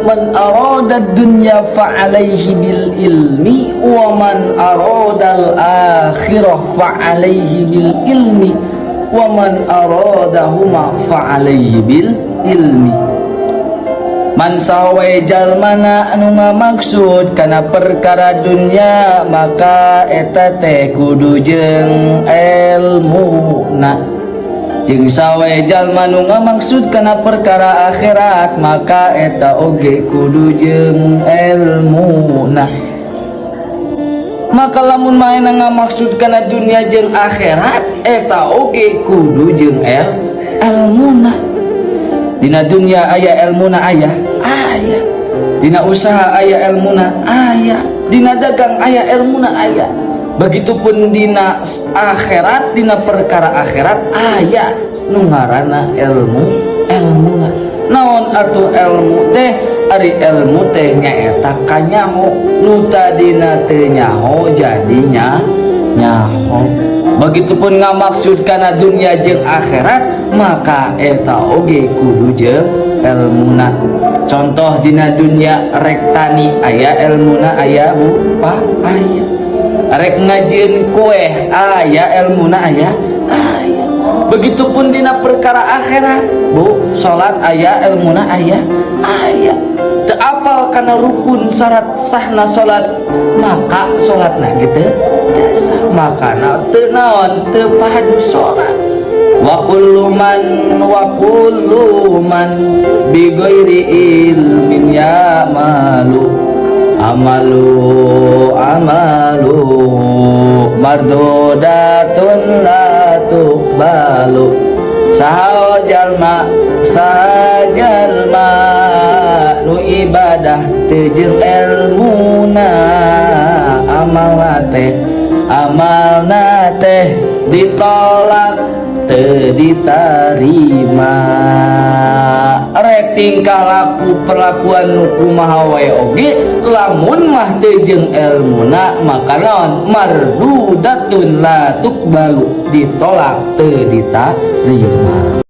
Man arada dunya fa alaihi bil ilmi wa man arada al akhirah fa alaihi bil ilmi wa man aradahuma fa alaihi bil ilmi. Man saha wae jalmana anu ngamaksud kana perkara dunya, maka eta teh kudu jeung elmuna. Jeung saha wae jalma nu ngamaksud kana perkara akhirat, maka eta oge kudu jeung elmuna. Maka lamun manehna ngamaksud kana dunia jeung akhirat, eta oge kudu jeung elmuna. Dina dunia aya elmuna? Aya, aya. Dina usaha aya elmuna? Aya. Dina dagang aya elmuna? Aya. Begitupun dina akhirat, dina perkara akhirat aya nu ngaranna ilmu, elmuna. Naon atuh ilmu teh? Ari ilmu teh nyaeta kanyaho, nu tadina teu nyaho jadinya nyaho. Begitupun ngamaksud kana dunia jeung akhirat, maka eta oge kudu jeung elmuna. Contoh, dina dunia rek tani aya elmuna? Aya, Bu, Pak? Aya. Rek ngajieun kue aya elmuna? Aya, aya. Begitupun dina perkara akhirat, Bu, salat aya elmuna? Aya, aya. Teu apal kana rukun syarat sahna salat, maka salatna gitu teu sah, makana teu naon, teu padu salat. Wa kullu man, wa kullu man bi ghairi ilmin ya'malu amalu amalu mardudatun la tuqbalu. Saha jalma, saha jalma nu ibadah teu jeung elmuna, amalna teh, amalna teh ditolak, teu ditarima. Rek tingkah laku perlakuan nu kumaha wae oge, lamun mah teu jeung elmuna, maka naon? Mardudatun la tuqbalu, ditolak, teu ditarima.